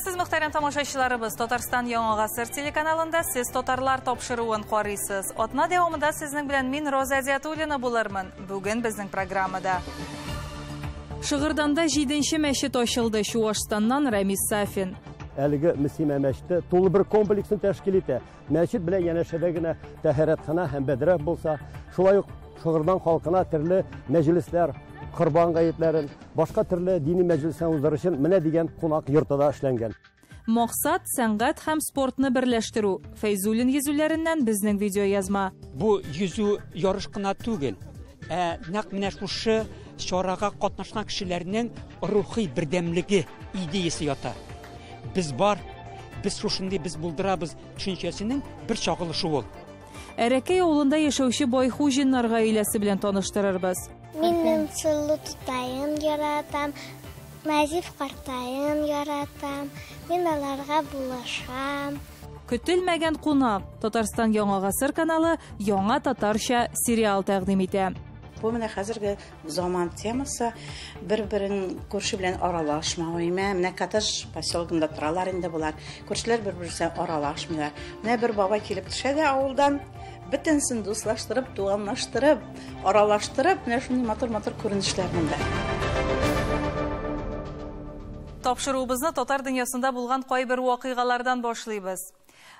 Исәнмесез, мөхтәрәм тамашачыларыбыз. Татарстан Яңа гасыр телеканалында сез татарлар тапшыруын карыйсыз. Атна дәвамында сезнең белән мин Роза Әдиатуллина булырмын. Бүген безнең программада. Шыгырданда 7-нче мәчет ачылды. Чуашстаннан Рамис Сафин. Әлеге Мөслимә мәчете тулы бер комплексын тәшкил итә. Мәчет белән янәшәдә генә тәһарәтхана һәм бәдрәф булса, шулай ук Шыгырдан халкына төрле мәҗлесләр, корбан гаетләрен, башка төрле дини мәҗлесләр уздыру өчен менә дигән кунак йорты да эшләнгән. Максат сәнгать һәм спортны берләштерү. Фәйзуллин йөзүләреннән безнең видеоязма. Бу йөзү ярыш кына түгел, ә нәкъ менә шушы чарага катнашкан кешеләрнең рухи бердәмлеге идеясы ята. Без бар, без шушындый, без булдырабыз төшенчәсенең бер чагылышы ул. Әрәкәй авылында яшәүче Байхуҗиннар гаиләсе белән таныштырырбыз. Мин Миңсылу тутаен яратам, Назиф картаен яратам. Мин аларга булышам. Көтелмәгән кунак. Татарстан Яңа гасыр каналы яңа татарча сериал тәкъдим итә. Бу менә хәзерге заман темасы, бер-берен күрше белән аралашмау. Менә коттедж поселогында торалар инде болар. Күршеләр бер-берсе аралашмыйлар. Менә бер бабай килеп төшә дә авылдан, бөтенсен дуслаштырып, туганлаштырып, аралаштырып, менә шундый матур-матур күренешләр монда. Тапшыруыбызны татар дөньясында булган кайбер вакыйгалардан башлыйбыз.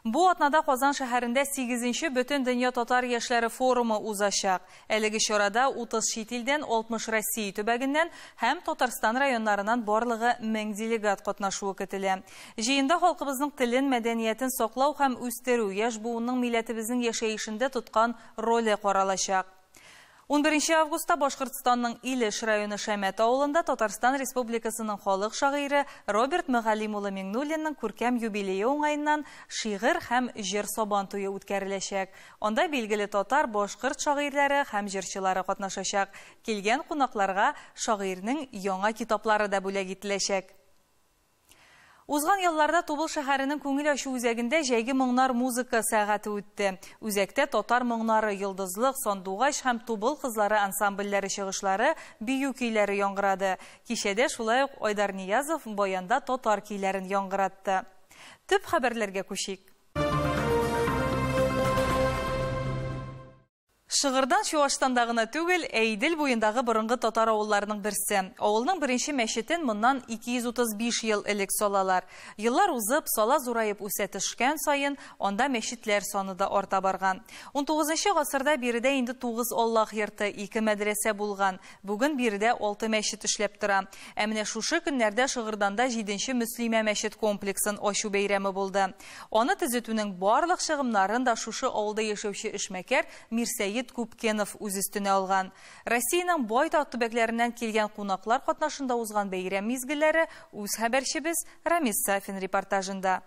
Бу атнада Казан шәһәрендә 8-нче Бөтендөнья татар яшьләре форумы узачак. Әлеге чарада 30 чит илдән, 60 Россия төбәгеннән һәм Татарстан районнарыннан барлыгы 1000 делегат катнашуы көтелә. Җыенда халкыбызның телен, мәдәниятен саклау һәм үстерү, яшь буынның милләтебезнең яшәешендә тоткан роле каралачак. 11 августта Башкортстанның Илеш районы Шәмәт авылында Татарстан Республикасының халык шагыйре Роберт Мөгаллим улы Миңнуллинның күркәм юбилее уңаеннан шигырь һәм җыр сабан туе үткәреләчәк. Анда билгеле татар, башкорт шагыйрьләре һәм җырчылары катнашачак. Килгән кунакларга шагыйрьнең яңа китаплары да бүләк ителәчәк. Узган елларда Тубыл шәһәренең күңел ачу үзәгендә җәйге моңнар музыка сәгате үтте. Үзәктә татар моңнары, Йолдызлык, Сандугач һәм Тубыл кызлары ансамбльләре чыгышлары, бию көйләре яңгырады. Кичәдә шулай ук Айдар Ниязов баянда татар көйләрен яңгыратты. Төп хәбәрләргә күчик. Шыгырдан Чуашстанда гына түгел, ә Идел буендагы борынгы татар авылларының берсе. Авылның беренче мәчетен моннан 235 ел элек салалар. Еллар узып, сала зураеп үсә төшкән саен, анда мәчетләр саны да арта барган. 19 гасырда биредә инде 9 Аллаһ йорты, 2 мәдрәсә булган. Бүген биредә 6 мәчет эшләп тора. Ә менә шушы көннәрдә Шыгырданда 7-нче Мөслимә мәчет комплексын ачу бәйрәме булды. Аны төзетүнең барлык чыгымнарын да шушы авылда яшәүче эшмәкәр Мирсәет Күпкенов үз өстенә алган. Россиянең байтак төбәкләреннән килгән кунаклар катнашында узган бәйрәм мизгелләре үз хәбәрчебез Рамис Сафин репортажында.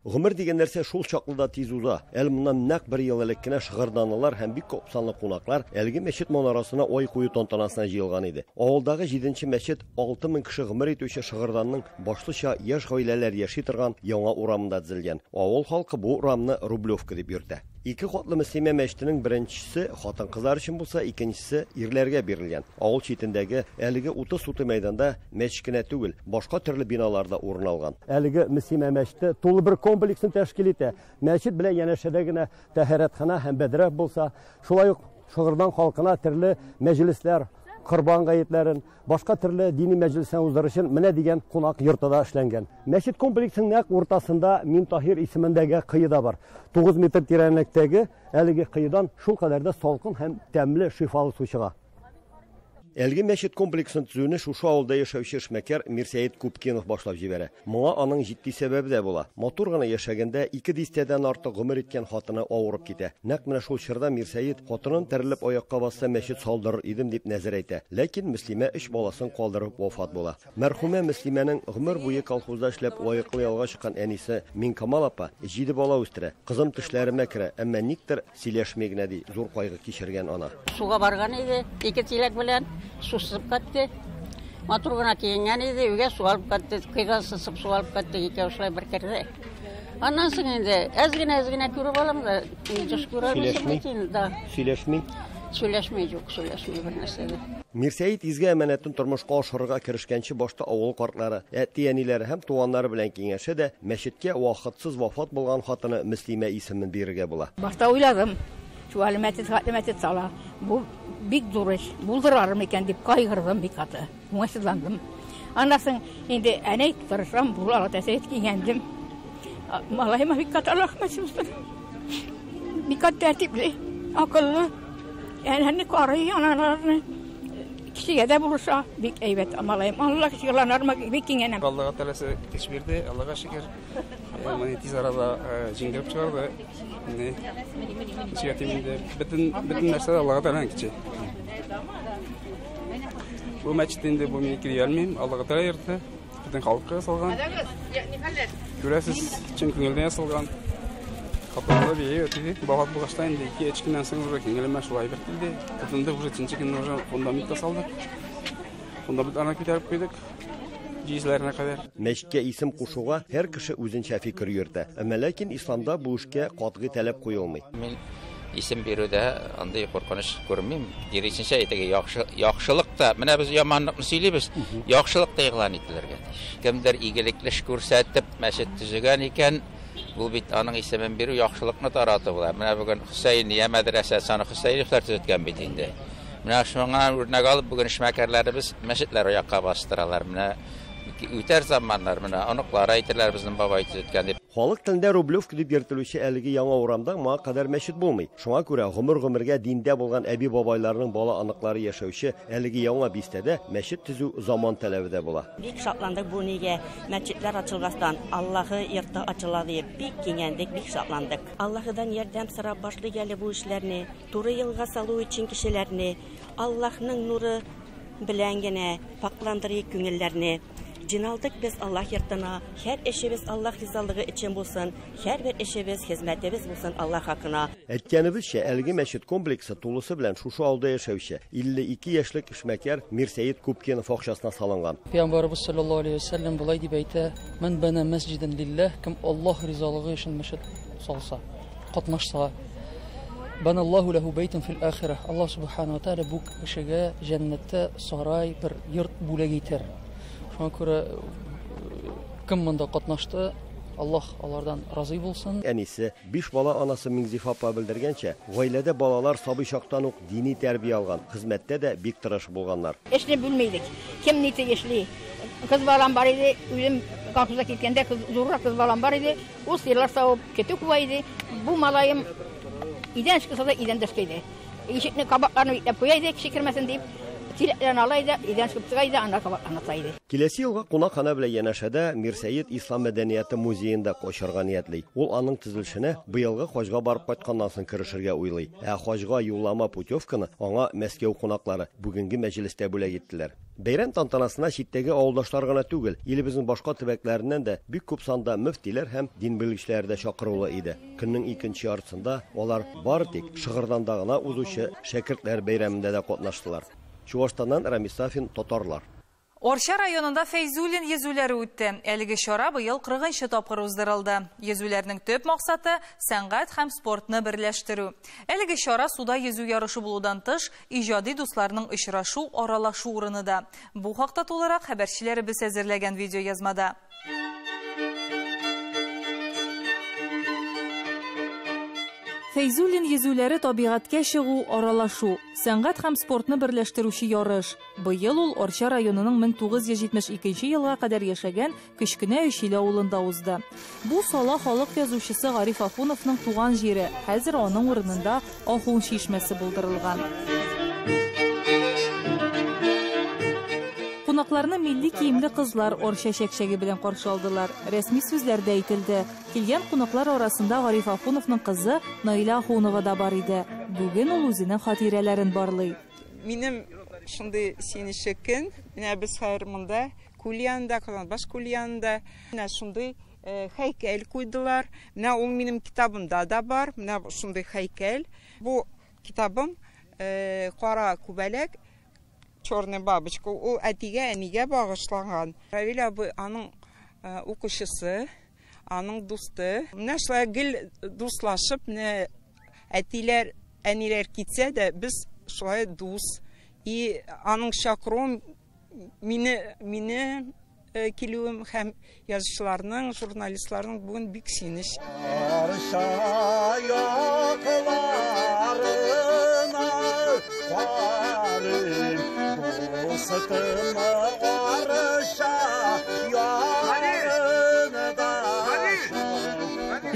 Гомер дигән нәрсә шул чаклы да тиз уза. Әле моннан нәкъ бер ел элек кенә шыгырданлылар һәм бик күп санлы кунаклар әлеге мәчет манарасына ай кую тантанасына җыелган иде. Авылдагы 7-нче мәчет 6000 кеше гомер итүче Шыгырданның башлыча яшь гаиләләр яши торган яңа урамында төзелгән. Авыл халкы бу урамны Рублевка дип йөртә. Ике катлы Мөслимә мәчетенең беренчесе хатын-кызлар өчен булса, икенчесе ирләргә бирелгән. Авыл читендәге әлеге 30 сутый мәйданда мәчет кенә түгел, башка төрле биналар да урын алган. Әлеге Мөслимә мәчете тулы бер комплексын тәшкил итә. Мәчет белән янәшәдә генә тәһарәтхана һәм бәдрәф булса, шулай ук Шыгырдан халкына төрле мәҗлесләр, корбан гаетләрен, башка төрле дини мәҗлесләр уздыру өчен менә дигән кунак йорты да эшләнгән. Мәчет комплексының нәкъ уртасында Минтаһир исемендәге кое да бар. 9 метр тирәнлектәге әлеге коедан шул кадәр дә салкын һәм тәмле шифалы су чыга. Әлеге мәчет комплексын төзүне шушы авылда яшәүче эшмәкәр Мирсәет Күпкенов башлап җибәрә. Моңа аның җитди сәбәбе дә була. Матур гына яшәгәндә 2 дистәдән артык гомер иткән хатыны авырып китә. Нәкъ менә шул чорда Мирсәет хатынын терелеп аякка басса мәчет салдырыр идем дип нәзер әйтә. Ләкин Мөслимә 3 баласын калдырып вафат була. Мәрхүмә Мөслимәнең гомер буе колхозда эшләп лаеклы ялга чыккан әнисе Миңкамал апа 7 бала үстерә. Кызым төшләремә керә, әмма никтер сөйләшми генә ди зур кайгы кичергән ана. Суга барган иде, 2 чиләк белән су сызып китте. Матур гына киенгән иде, өйгә су алып китте, кыйдан сызып су алып китте, икәү шулай бер керде. Аннан соң инде әз генә күреп алам да, җыш күрә алмыйсың бит инде, да. Сөйләшми? Сөйләшми, юк, сөйләшми бер нәрсә дә. Мирсәет изге әманәтен тормышка ашырырга керешкәнче башта авыл картлары, әти-әниләре һәм туганнары белән киңәшә дә мәчеткә вакытсыз вафат булган хатыны Мөслимә исемен бирергә була. Башта уйладым, шул әле мәчет хәтле мәчет сала. Бу бик зур эш, булдырармы икән дип кайгырдым бик каты, уңайсызландым. Аннан соң инде әнәй тырышам, булар тәэсир киңәндем. Малаема бик каты рәхмәт булсын. Бик каты тәртипле, акыллы. Әнәне карый, аналарны кешегә дә булыша. Бик әйбәт малаем. Алла кешеләрне бик киңәнәм. Аллага тәләсе көч бирде, Аллага шөкер. Моны тиз арада җиңдереп чыгарды. Ничек әйтим инде, бөтен нәрсә Аллага тәгаләнең көче. Бу мәчет инде бу минеке дия алмыйм, Аллага тәгалә йорты. Бөтен халыкка ясалган. Күрәсез, чын күңелдән ясалган. Катлаулы бию, теге бабат булгачта инде 2-3 көннән соң уже күңелемә шулай бер килде. Тотындык уже өченче көнне уже фундамент та салдык. Фундаментларны күтәреп куйдык. Җизләренә кадәр. Мәчеткә исем кушуга һәр кеше үзенчә фикер йөртә. Әмма ләкин исламда бу эшкә катгый таләп куелмый. Мин исем бирүдә андый куркыныч күрмим. Киресенчә, теге яхшылык та, менә без яманлыкны сөйлибез, яхшылык та игълан ителергә тиеш. Кемдер игелекле эш күрсәтеп мәчет төзегән икән, бу бит аның исемен бирү яхшылыкны тарату була. Менә бүген Хөсәйния мәдрәсәсе аны Хөсәйневләр төзеткән бит инде. Менә шуңа үрнәк алып бүген эшмәкәрләребез мәчетләр аякка бастыралар. Менә үтәр заманнар, менә оныклар әйтерләр безнең бабай төзеткән дип. Халык телендә Рублевка дип йөртелүче әлеге яңа урамда моңа кадәр мәчет булмый. Шуңа күрә гомер-гомергә диндә булган әби-бабайларның бала оныклары яшәүче әлеге яңа бистәдә мәчет төзү заман таләбе дә була. Бик шатландык бу нигә мәчетләр ачылгастан Аллаһы йорты ачыла дип бик киңәндек, бик шатландык. Аллаһыдан ярдәм сорап башлыйк әле бу эшләрне, туры юлга салу өчен кешеләрне, Аллаһның нуры белән генә пакландырыйк күңелләрне. Җыйналдык без Аллаһ йортына, һәр эшебез Аллаһ ризалыгы өчен булсын, һәрбер эшебез, хезмәтебез булсын Аллаһ хакына. Әйткәнебезчә, әлеге мәчет комплексы тулысы белән шушы авылда яшәүче 52 яшьлек эшмәкәр Мирсәет Күпкинов акчасына салынган. Пәйгамбәребез саллаллаһу алейһи ва сәлләм болай дип әйтә: "Ман бана масҗидан лиллаһ", кем Аллаһ ризалыгы өчен мәчет салса, катнашса, баналлаһу ләһу бәйтен фил ахирah. Аллаһ субхана ва тааля бу кешегә җәннәттә сарай, бер йорт бүләк итәр. Шуңа күрә кем монда катнашты, Аллаһ алардан разый булсын. Әнисе, 5 бала анасы Миңзифа апа белдергәнчә, гаиләдә балалар сабый чактан ук дини тәрбия алган, хезмәттә дә бик тырыш булганнар. Эшне бүлмәйдек. Кем ни тиешле? Кыз балам бар иде, үзем колхозга киткәндә зуррак кыз балам бар иде. Ул сыерлар савып көтү куа иде. Бу малаем идән чыкса да идән төшкәйде. Ишекне кабакларны бикләп куя иде, кеше кермәсен дип. Тирәкләрен ала иде, идән чыгып чыга иде, анда кабакларны ата иде. Киләсе елга кунакхана белән янәшәдә Мирсәет Ислам мәдәнияте музеенда ачарга ниятли. Ул аның төзелешенә быелгы хаҗга барып кайтканнан соң керешергә уйлый. Ә хаҗга юллама путевканы аңа Мәскәү кунаклары бүгенге мәҗлестә бүләк иттеләр. Бәйрәм тантанасына читтәге авылдашлар гына түгел, илебезнең башка төбәкләреннән дә бик күп санда мөфтиләр һәм дин белгечләре дә чакырулы иде. Көннең икенче яртысында алар бары тик Шыгырданда гына узучы шәкертләр бәйрәмендә дә катнаштылар. Чуашстаннан Рамис Сафин, Татарлар. Арча районында Фәйзуллин йөзүләре үтте. Әлеге чара быел 40нчы тапкыр уздырылды. Йөзүләрнең төп максаты сәнгать һәм спортны берләштерү. Әлеге чара суда йөзү ярышы булудан тыш, иҗади дусларның очрашу, аралашу урыны да. Бу хакта тулырак хәбәрчеләребез әзерләгән видеоязмада. Фәйзуллин йөзүләре табигатькә чыгу, аралашу, сәнгать һәм спортны берләштерүче ярыш. Быел ул Арча районының 1972 елга кадәр яшәгән Кечкенә Өчиле авылында узды. Бу сала халык язучысы Гариф Ахуновның туган җире. Хәзер аның урынында Ахун чишмәсе булдырылган. Кунакларны милли киемле кызлар Арча чәкчәге белән каршы алдылар. Рәсми сүзләр дә әйтелде. Килгән кунаклар арасында Гариф Ахуновның кызы Наилә Ахунова да бар иде. Бүген ул үзенең хатирәләрен барлый. Минем шундый сөенечле көн. Менә без хәзер монда күл янында, Казанбаш күл янында. Менә шундый һәйкәл куйдылар. Менә ул минем китабымда да бар. Менә шундый һәйкәл. Бу китабым Кара күбәләк, Черная бабочка. Ул әтигә, әнигә багышланган. Равил абый аның укучысы, аның дусты. Менә шулай гел дуслашып, менә әтиләр, әниләр китсә дә, без шулай дус. И аның чакыруын мине мине килүем һәм язучыларның, журналистларның бүген бик сөенеч. Арча якларына карыйм, дустым Арча ярында.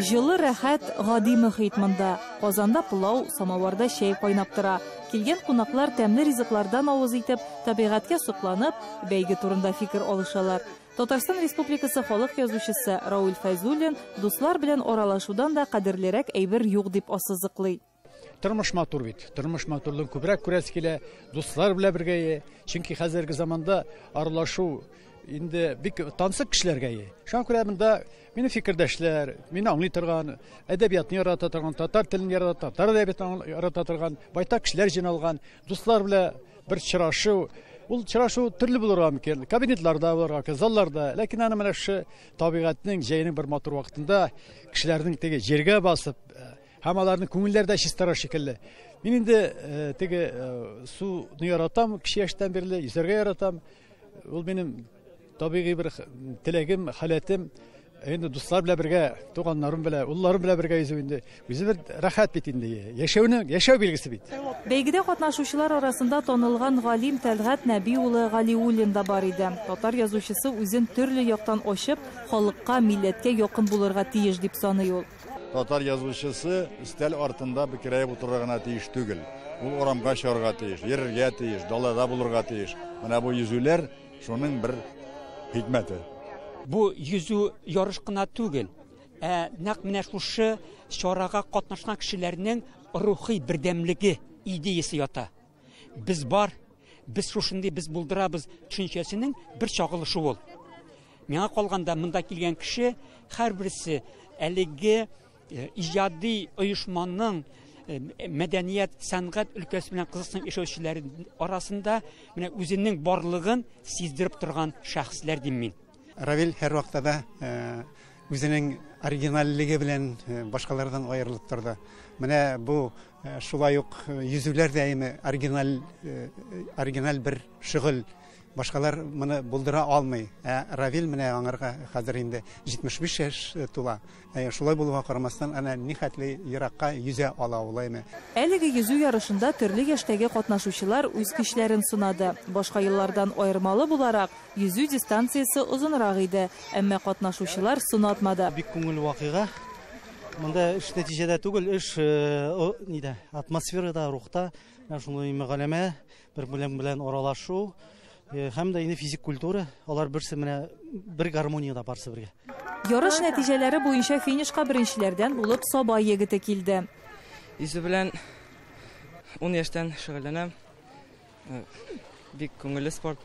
Җылы, рәхәт, гади мөхит монда. Казанда пылау, самаварда чәй кайнап тора. Килгән кунаклар тәмле ризыклардан авыз итеп, табигатькә сокланып, бәйге турында фикер алышалар. Татарстан Республикасы халык язучысы Рауль Фәйзуллин дуслар белән аралашудан да кадерлерәк әйбер юк дип ассызыклый. Тормыш матур бит. Тормыш матурлыгын күбрәк күрәсе килә, дуслар белән бергә. Чөнки хәзерге заманда аралашу инде бик тансык кешеләргә. Шуңа күрә монда минем фикердәшләр, мине аңлый торган, әдәбиятны ярата торган, татар телен ярата, татар әдәбиятын ярата торган байтак кешеләр җыйналган, дуслар белән бер очрашу. Ул очрашу төрле булырга мөмкин, кабинетларда булырга мөмкин, залларда. Ләкин аны менә шушы табигатьнең, җәйнең бер матур вакытында кешеләрнең теге җиргә басып, һәм аларның күңелләре дә чистара шикелле. Мин инде теге суны яратам, кече яшьтән бирле йөзәргә яратам. Ул минем табигый бер теләгем, халәтем. Инде дуслар белән бергә, туганнарым белән, улларым белән бергә йөзү инде үзе бер рәхәт бит инде. Яшәүнең, яшәү билгесе бит. Бәйгедә катнашучылар арасында танылган галим Тәлгать Нәби улы Галиуллин да бар иде. Татар язучысы үзен төрле яктан ачып, халыкка, милләткә якын булырга тиеш дип саный ул. Татар язучысы өстәл артында бекерәеп утырырга гына тиеш түгел. Ул урамга чыгарга тиеш, йөрергә тиеш, далада булырга тиеш. Менә бу йөзүләр шуның бер хикмәте. Бу йөзү ярыш кына түгел, ә нәкъ менә шушы чарага катнашкан кешеләрнең рухи бердәмлеге идеясы ята. Без бар, без шушындый, без булдырабыз төшенчәсенең бер чагылышы ул. Миңа калганда монда килгән кеше һәрберсе әлеге иҗади оешманың мәдәният, сәнгать өлкәсе белән кызыксынып яшәүчеләр арасында менә үзенең барлыгын сиздереп торган шәхесләр дим мин. Равил һәр вакытта да үзенең оригинальлеге белән башкалардан аерылып торды. Менә бу шулай ук йөзүләр дә әйме оригиналь бер шөгыль. Башкалар моны булдыра алмый. Ә Равил менә аңарга хәзер инде 75 яшь тула. Шулай булуга карамастан, әнә нихәтле еракка йөзә ала ул әйме. Әлеге йөзү ярышында төрле яшьтәге катнашучылар үз көчләрен сынады. Башка еллардан аермалы буларак, йөзү дистанциясе озынрак иде, әмма катнашучылар сынатмады. Бик күңелле вакыйга. Монда эш нәтиҗәдә түгел, эш нидә, атмосферада, рухта, менә шундый мөгаләмә, бер-берең белән аралашу. Һәм дә инде физик культура, алар берсе менә бер гармониядә барсы бергә. Ярыш нәтиҗәләре буенча финишка беренчеләрдән булып Саба егете килде. Йөзү белән 10 яшьтән шөгыльләнәм. Бик күңелле спорт,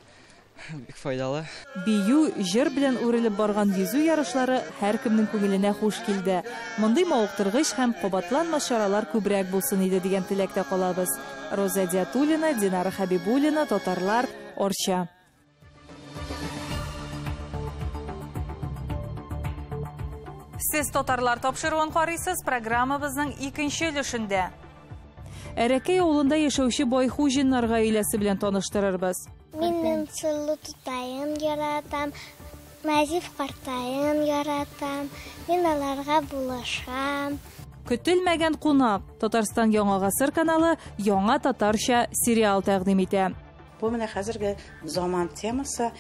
бик файдалы. Бию, җыр белән үрелеп барган йөзү ярышлары һәркемнең күңеленә хуш килде. Мондый мавыктыргыч һәм кабатланмас чаралар күбрәк булсын иде дигән теләктә калабыз. Роза Диатуллина, Динара Хабибуллина, Татарлар, Арча. Сез Татарлар тапшыруын карыйсыз, программабызның икенче өлешендә. Әрәкәй авылында яшәүче Байхуҗиннар гаиләсе белән таныштырырбыз. Мин Миңсылу тутаен яратам, Назиф картаен яратам, мин аларга булышам. Көтелмәгән кунак. Татарстан Яңа Гасыр каналы яңа татарча сериал тәкъдим итә. Бу менә хәзерге заман темасы,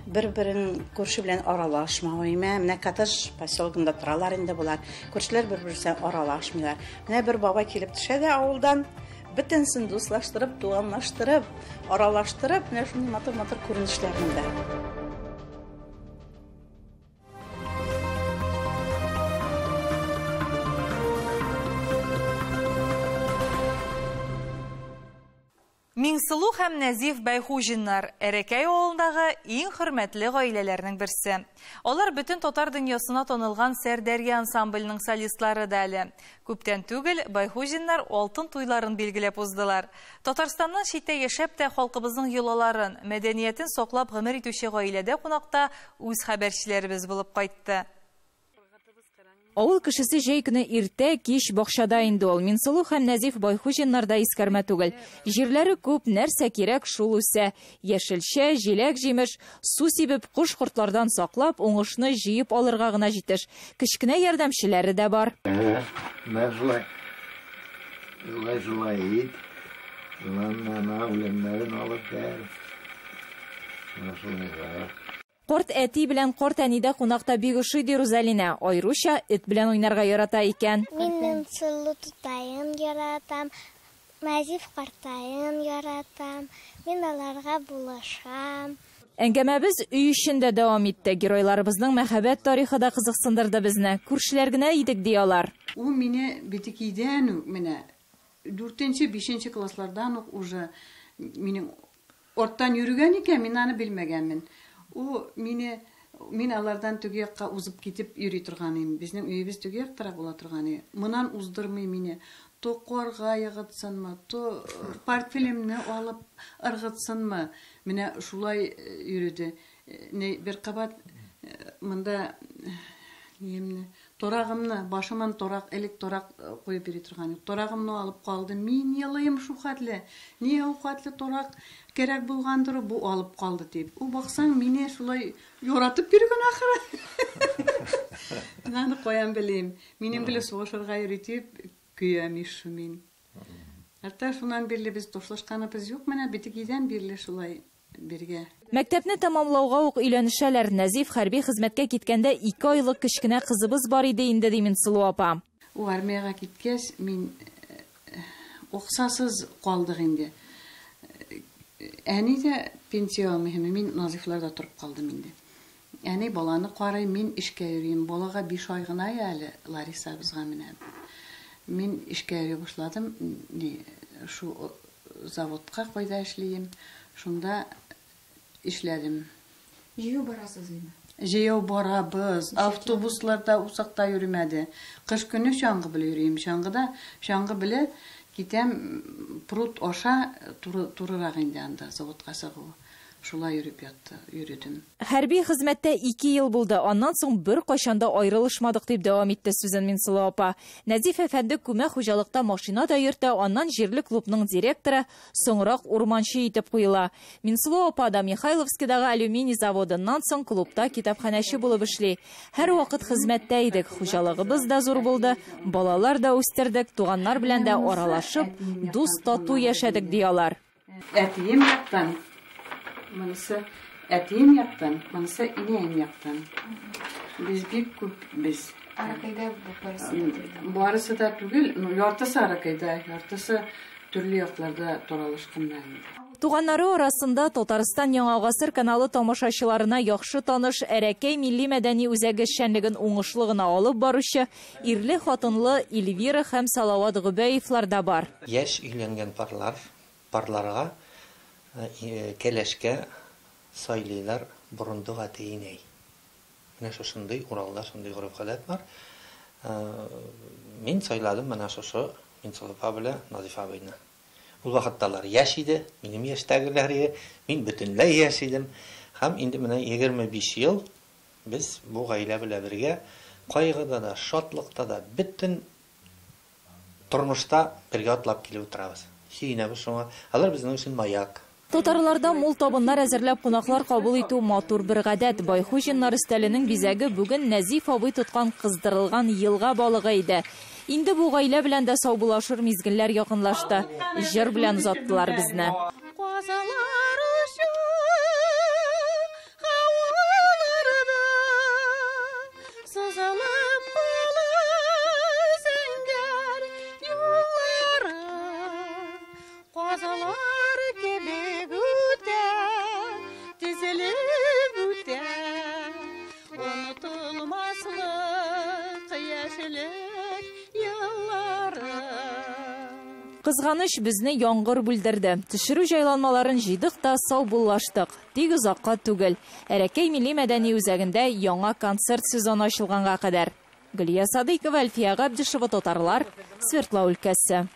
бер-берен күрше белән аралашмау, әйме. Менә коттедж поселогында торалар инде булар. Күршеләр бер-берсе аралашмыйлар. Менә бер бабай килеп төшә дә авылдан, бөтенсен дуслаштырып, туганлаштырып, аралаштырып, менә шундый матур-матур күренешләр монда. Миңсылу һәм Нәзиф Байхуҗиннар Әрәкәй авылындагы иң хөрмәтле гаиләләрнең берсе. Алар бөтен татар дөньясына танылган Сәрдәрья ансамбльнең солистлары да әле. Күптән түгел Байхуҗиннар алтын туйларын билгеләп уздылар. Татарстаннан читтә яшәп тә халкыбызның йолаларын, мәдәниятен саклап гомер итүче гаиләдә кунакта үз хәбәрчеләребез булып кайтты. Авыл кешесе җәй көне иртә, кич бакчада инде ул. Минсылу һәм Нәзиф Байхуҗиннар да искәрмә түгел. Җирләре күп, нәрсә кирәк, шул үсә. Яшелчә, җиләк-җимеш, су сибеп, кош-кортлардан саклап, уңышны җыеп алырга гына җитеш. Кечкенә ярдәмчеләре дә бар. Менә шулай, шулай, шулай ит. Шуннан үләннәрен алып бер. Менә шулай. Карт әти белән карт әнидә кунакта бик ошый, ди Рузалинә. Аеруча эт белән уйнарга ярата икән. Мин Миңсылу тутаен яратам, Назиф картаен яратам. Мин аларга булышам. Әңгәмәбез өй эчендә дәвам итте. Геройларыбызның мәхәббәт тарихы да кызыксындырды безне. Күршеләр генә идек, ди алар. Ул мине битекейдән үк, менә дүртенче, бишенче класслардан ук уже минем Арттан йөрегән икән, мин аны белмәгәнмен. Ул мине, мин алардан теге якка узып китеп йөри торган идем. Безнең өебез теге яктарак була торган иде. Моннан уздырмый мине. То карга егытсынмы, то портфелемне алып ыргытсынмы. Менә шулай йөреде. Ни, бер кабат монда ниемне, Торагымны, башыман торак, элек торак куеп йөри торган идек. Торагымны алып калды. Мин елыйм шул хәтле. Нигә ул хәтле торак кирәк булгандыр, бу алып калды дип. Ул баксаң, мине шулай яратып йөргән ахры. Мин аны каян белим. Минем белән сугышырга йөри дип көям иш мин. Хәтта шуннан бирле без ташлашканыбыз юк, менә битекидән бирле шулай. Бергә. Мәктәпне тәмамлауга ук өйләнешәләр. Нәзиф хәрби хезмәткә киткәндә ике айлык кечкенә кызыбыз бар иде инде, ди Минсылу апа. Ул армиягә киткәч, мин акчасыз калдык инде. Әни дә пенсия алмый һәм мин Назифларда торып калдым инде. Әни баланы карый, мин эшкә йөрим. Балага 5 ай гына әле, Ларисабызга менә. Мин эшкә йөри башладым, ни, шул Заводка кайда эшлием, шунда эшләдем. Җәяү барасыз инде? Җәяү барабыз. Автобусларда усакта йөремәде. Кыш көне чаңгы белә йөрим. Чаңгыда, чаңгы белә китәм, пруд аша туры, турырак инде анда заводка чыгу. Шулай йөреп ятты, йөредем. Хәрби хезмәттә ике ел булды, аннан соң беркайчан да аерылышмадык, дип дәвам итте сүзен Минсылу апа. Нәзиф әфәнде күмәк хуҗалыкта машина да йөртә, аннан җирле клубның директоры, соңрак урманчы итеп куела. Минсылу апа да Михайловскидагы алюминий заводыннан соң клубта китапханәче булып эшли. Һәрвакыт хезмәттә идек, хуҗалыгыбыз да зур булды, балалар да үстердек, туганнар белән дә аралашып, дус-тату яшәдек, ди алар. Әтием яктан, монысы әтием яктан, монысы инәем яктан. Без бик күп без. Аракайда барысы да түгел. Барысы да түгел, ну, яртысы Аракайда, яртысы төрле якларда таралышканнар инде. Туганнары арасында Татарстан Яңа гасыр каналы тамашачыларына яхшы таныш Әрәкәй милли-мәдәни үзәге эшчәнлеген уңышлы гына алып баручы ирле-хатынлы Эльвира һәм Салават Гобәевлар да бар. Яшь өйләнгән парлар Парларга кәләшкә сайлыйлар борындык әти-инәй. Менә шушындый Уралда шундый гореф-гадәт бар. Мин сайладым менә шушы Минсылу апа белән Назиф абыйны. Ул вакытта алар яшь иде, минем яшьтәгеләр иде, мин бөтенләй яшь идем. Һәм инде менә 25 ел без бу гаилә белән бергә кайгыда да, шатлыкта да, бөтен Тормышта бергә атлап килеп утырабыз. Сөенәбез шуңа. Алар безнең өчен маяк. Татарларда мул табыннар әзерләп кунаклар кабул итү матур бер гадәт. Байхуҗиннар өстәленең бизәге бүген Нәзиф абый тоткан кыздырылган елга балыгы иде. Инде бу гаилә белән дә саубуллашыр мизгелләр якынлашты. Җыр белән озаттылар безне. Казалар оча һаваларда, сызылып кала зәңгәр юллары. Казалар кебек үтә, тезелеп үтә, онытылмаслык яшьлек еллары. Кызганыч, безне яңгыр бүлдерде. Төшерү җайланмаларын җыйдык та саубуллаштык. Тик озакка түгел. Әрәкәй милли-мәдәни үзәгендә яңа концерт сезоны ачылганга кадәр. Гөлия Садыйкова, Әлфия Габдишева, Татарлар, Свердлау өлкәсе.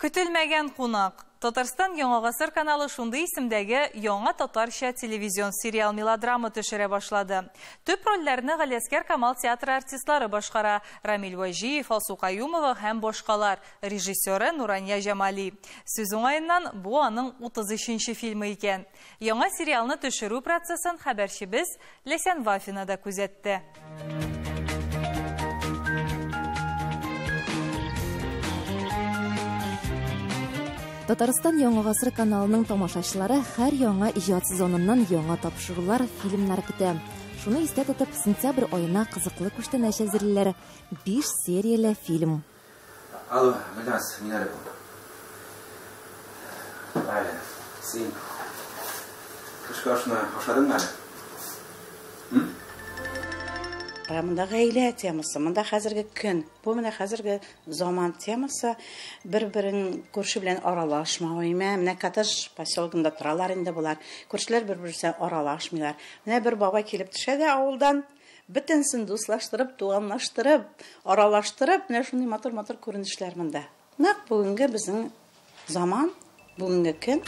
Көтелмәгән кунак. Татарстан Яңа гасыр каналы шундый исемдәге яңа татарча телевизион сериал мелодрама төшерә башлады. Төп рольләрне Галиәсгар Камал театры артистлары башкара. Рамил Вәҗиев, Алсу Каюмова һәм башкалар. Режиссеры Нурания Җамали. Сүз уңаеннан, бу аның 33-нче фильмы икән. Яңа сериалны төшерү процессын хәбәрчебез Ләйсән Вафина да күзәтте. Татарстан Яңа гасыр каналының тамашачылары һәр яңа иҗат сезоныннан яңа тапшырулар, фильмнар көтә. Шуны истә тотып, сентябрь аена кызыклы күчтәнәч әзерлиләр. 5 серияле фильм. Алло, Гөлназ, мин әле бу. Әле, син төшке ашны ашадыңмы әле? Монда гаилә темасы, монда хәзерге көн, бу менә хәзерге заман темасы, бер-берен күрше белән аралашмау, әйме, менә коттедж поселогында торалар инде болар, күршеләр бер-берсе аралашмыйлар. Менә бер бабай килеп төшә дә авылдан, бөтенсен дуслаштырып, туганлаштырып, аралаштырып, менә шундый матур-матур күренешләр монда. Нәкъ бүгенге безнең заман, бүгенге көн.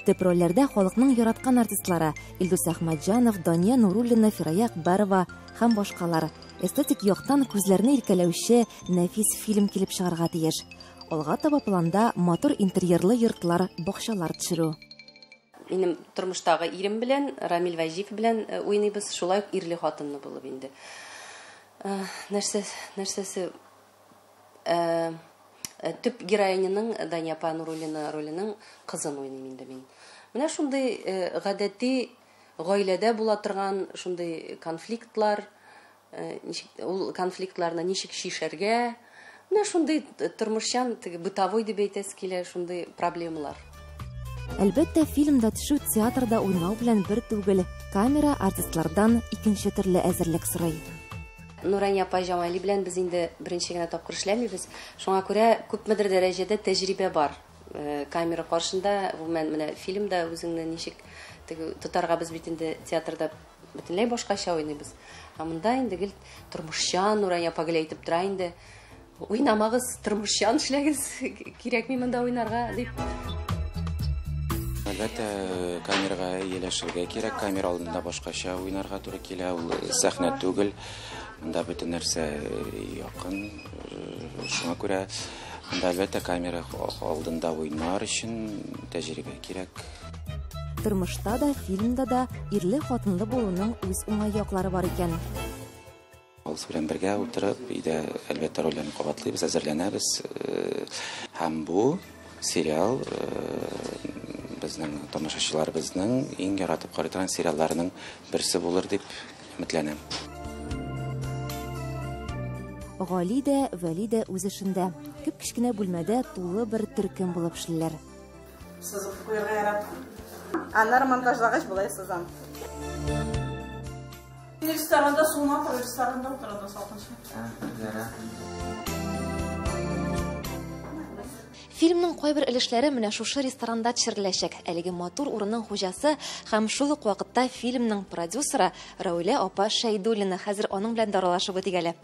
Төп рольләрдә халыкның яраткан артистлары Илдус Әхмәтҗанов, Дания Нуруллина, Фирая Акбарова һәм башкалар. Эстетик яктан күзләрне иркәләүче нәфис фильм килеп чыгарга тиеш. Алга таба планда матур интерьерлы йортлар, бакчалар төшерү. Минем тормыштагы ирем белән, Рамил Вәҗиев белән уйныйбыз, шулай ук ирле хатынлы булып инде. Нәрсәсе төп героиняның Дания апа Нуруллина роленең кызын уйныйм инде мин. Менә шундый гадәти гаиләдә була торган шундый конфликтлар, ул конфликтларны ничек чишәргә, менә шундый тормышчан, теге бытовой дип әйтәсе килә, шундый проблемалар. Әлбәттә, фильмда төшү театрда уйнау белән бер түгел. Камера артистлардан икенче төрле әзерлек сорый. Нурания апа Җамали белән без инде беренче генә тапкыр эшләмибез. Шуңа күрә күпмедер дәрәҗәдә тәҗрибә бар. Камера каршында, гомумән, менә фильмда үзеңне ничек теге тотарга, без бит инде театрда бөтенләй башкача уйныйбыз. Ә монда инде гел тормышчан, Нурания апа гел әйтеп тора инде. Уйнамагыз, тормышчан эшләгез, кирәкми монда уйнарга дип. Әлбәттә, камерага ияләшергә кирәк, камера алдында башкача уйнарга туры килә, ул сәхнә түгел. Монда бөтен нәрсә якын, шуңа күрә монда әлбәттә камера алдында уйнар өчен тәҗрибә кирәк. Тормышта да, фильмда да ирле-хатынлы булуның үз уңай яклары бар икән. Алсу белән бергә утырып, өйдә әлбәттә рольләрне кабатлыйбыз, әзерләнәбез. Һәм бу сериал безнең тамашачыларыбызның иң яратып карый торган сериалларының берсе булыр дип өметләнәм. Гали дә, Вәли дә үз эшендә. Кеп-кечкенә бүлмәдә тулы бер төркем булып эшлиләр. Сызып куярга яратам. Аннары монтажлагач болай сызам. Ресторанда суына тор, ресторанда утырада салкынча. Фильмның кайбер өлешләре менә шушы ресторанда төшереләчәк. Әлеге матур урынның хуҗасы һәм шул ук вакытта фильмның продюсеры Раулә апа Шәйдуллина. Хәзер аның белән дә аралашып үтик әле.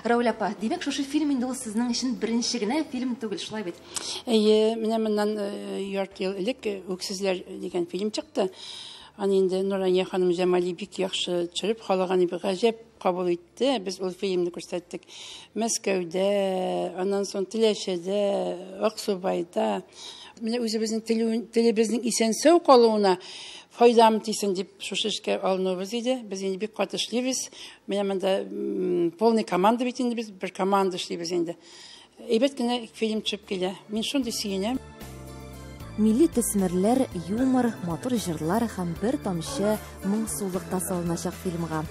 Раулә апа, димәк, шушы фильм инде ул сезнең өчен беренче генә фильм түгел, шулай бит? Әйе, менә моннан ярты ел элек Үксезләр дигән фильм чыкты. Аны инде Нурания ханым Җамали бик яхшы төшереп, халык аны бик гаҗәп кабул итте. Без ул фильмны күрсәттек Мәскәүдә, аннан соң Теләчедә, Аксубайда. Менә үзебезнең телебезнең исән-сау калуына файдам тисен дип шушы эшкә алынуыбыз иде. Без инде бик каты эшлибез. Менә монда полный команда бит инде, без бер команда эшлибез инде. Әйбәт кенә фильм төшеп килә. Мин шундый сөенәм. Милли төсмерләр, юмор, матур җырлар һәм бер тамчы моңсулык та салыначак фильмга.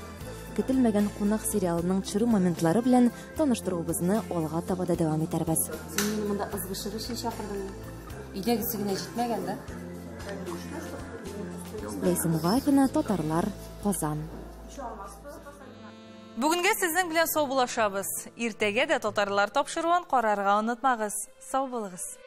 Көтелмәгән кунак сериалының төшерү моментлары белән таныштыруыбызны алга таба да дәвам итәрбез. Син мине монда ызгышыр өчен чакырдыңмы? Өйдәгесе генә җитмәгән, да? Ләйсән Вафина, Татарлар, Казан. Бүгенгә сезнең белән саубуллашабыз. Иртәгә дә Татарлар тапшыруын карарга онытмагыз. Сау булыгыз.